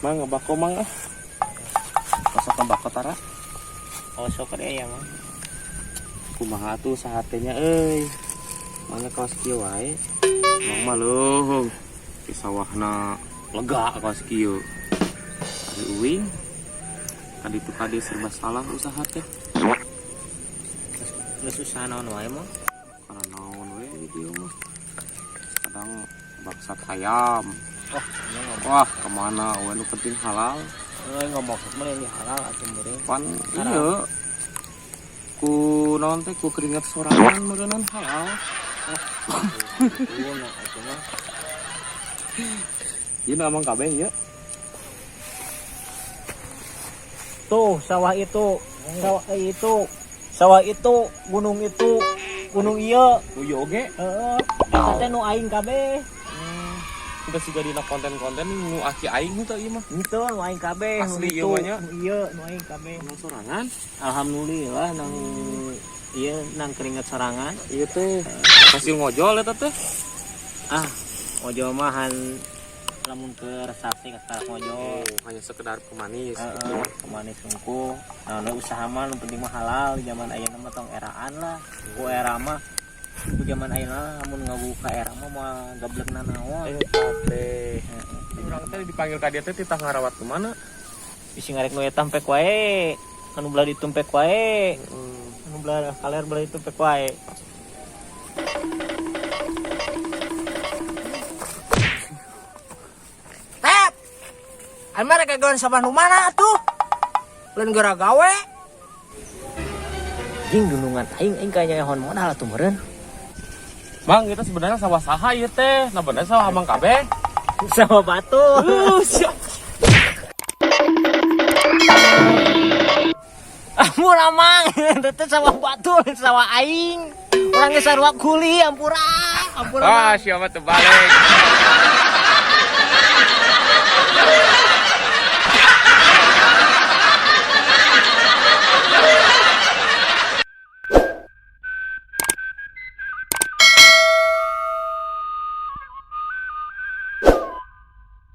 Mang ngebako mang ah. Masuk ngebako tara. Oh sok deh ya mang. Kumaha tuh sahatenya euy. Mana kaos kieu wae. Mang mah leuheung. Di sawahna lega kaos kieu. Ari uing. Kaditu kadi serba salah usaha teh. Geus usaha naon wae mang? Karena naon we di dieu mah. Kadang bangsat hayam. Oh, nya ngomong. Wah, kemana we nu penting halal. Eh ngomong mah ini halal atuh meureun. Pan iya. Ku naon teh ku keringat sorangan meureunnan halal. Ieu nah atuh mah. Ieu nu amang kabeh ieu. Tuh sawah itu, sawah itu, sawah itu, gunung itu, gunung ieu. Nu ieu oge. Heeh. Eta teh nu aing kabeh. Kita siga dina konten-konten nu aki aing teh ieu mah. Itu nu aing kabeh, nu Asli itu, ieu mah nya. nu ieu nu aing kabeh. Nang sorangan. Alhamdulillah nang ieu nang keringet sorangan. Ieu teh hasil ngojol eta teh. Ah, ngojol mah han lamun keur resepsi ka ngojol. Oh, hanya sekedar pemanis. Heeh, pemanis hungkul. Nah, nu usaha mah nu penting mah halal di zaman ayeuna mah tong eraan lah. Ku era mah ku zaman ayeuna lamun ngabuka era mah moal gablekna naon. Eta teh. Heeh. Urang teh dipanggil ka dieu teh titah ngarawat kemana? Bisi ngarek nu eta pek wae. Anu belah ditumpek wae. Heeh. Anu belah kaler belah ditumpek wae. Tep. Aing mah rek gawean sama nu mana atuh? Lain geura gawe. Jing gunungan aing aing kayaknya nyahoan modal atuh meureun. Mang, itu sebenarnya sawah saha ieu teh? Nah bener sawah amang kabeh. Sama batu. Siap. Ampun amang, teh sawah batu, sawah aing. Urang geus sarua kuli, ampura. Ampura. Ah, siapa terbalik.